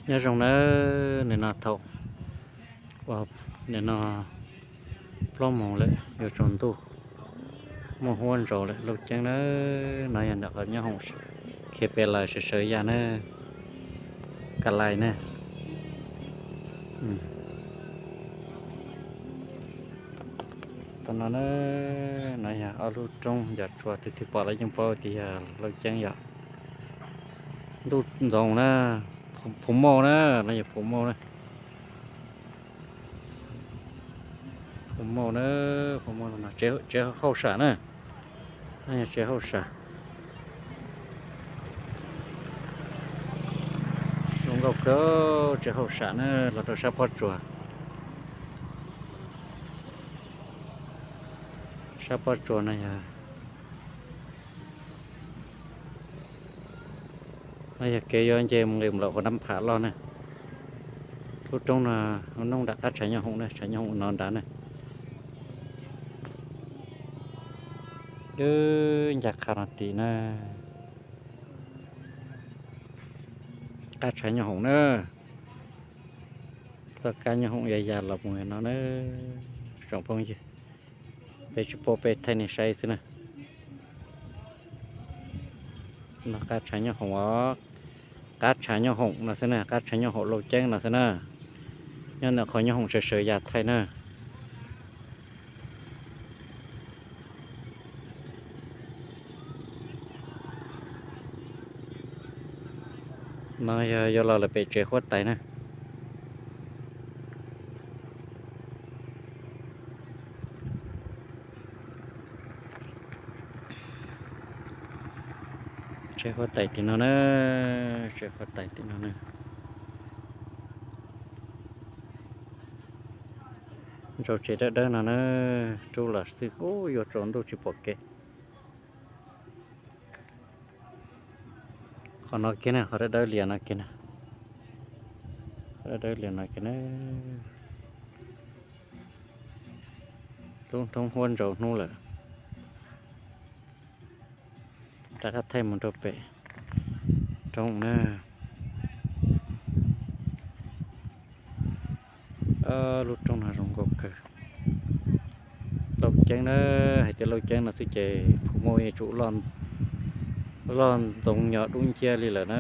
Nyob zoo nawb, nim no thaum uas nim no plaub moos lawm yuav tsaus ntuj, muaj huab ntsaus lawm Lauj Ceeb nawb. No yog ntawm qhov nyob hoom khiav pem lawm sawv sawv yam na, ka lais na. Tam no na, no yog ob lub roob yog tsuas twg twg pom los yeej paub tias yog Lauj Ceeb yom. Ntuj ntxoov na, Phu Mauj na, no yog Phu Mauj na. Phu Mauj na, Phu Mauj no tsev hauj sam na, no yog tsev hauj sam. Zoo nkauj kawg, tsev hauj sam na, los rau sab pob tsuas. Sab pob tsuas no yog, no yog kev yuav nce mus nqis mus lawm hauv Nab Pham Loj na. Lub roob no, lub noob nram qab tshav nyooj hoom na, tshav nyooj hoom no nrad na. Wb ncaj qha no tim na, qab tshav nyooj hoom na. Txoj kab nyooj hoom ya ya los mus no na, tsoom phooj ywg. Peb tsis pub peb thaij nej saib xwb na. No qab tshav nyooj hoom os, qab tshav nyooj hoom no xwb na, qab tshav nyooj hoom Lauj Ceeb no xwb na. Nyob ntawm qhov nyooj hoom sawv sawv ya thaij na. No yog yuav los lawm pem tsev huab tais na. Tsev huab tais tim no na, tsev huab tais tim no na. Ntsaum tsev dawb dawb no na, rub los xwb ub yuav tsaus ntuj tsis pom kev. Qhov no kiag na, qhov dawb dawb lias no kiag na, qhov dawb dawb lias no kiag na. Lub roob huab ntsaus hnub lawm. Rov qab thaij mus rau pem roob na. Lub roob no zoo nkauj kawg. Lauj Ceeb na, hais tias Lauj Ceeb no xwb ces Phu Mauj yeej tsum loj ntxoov nyo dub nciab li lawm na.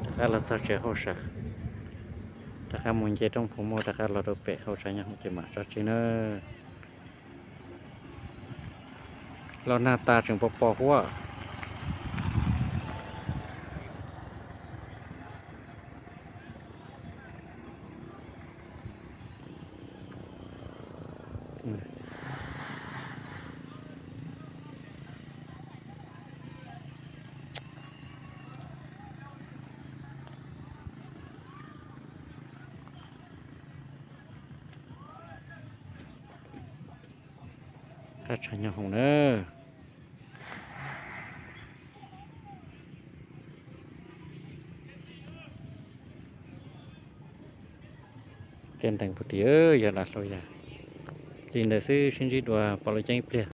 Rov qab los txog tsev hauj sam, rov qab mus nce roob Phu Mauj rov qab los rau pem hauv tshav nyooj hoom ces mam tso tseg na. Los nag tas tseem pos pos huab. Qab tshav nyooj hoom na. Tej ntees puag tim yog dav hlau yas. Li ntawd xwb, sib ntsib dua pom Lauj Ceeb ib pliag.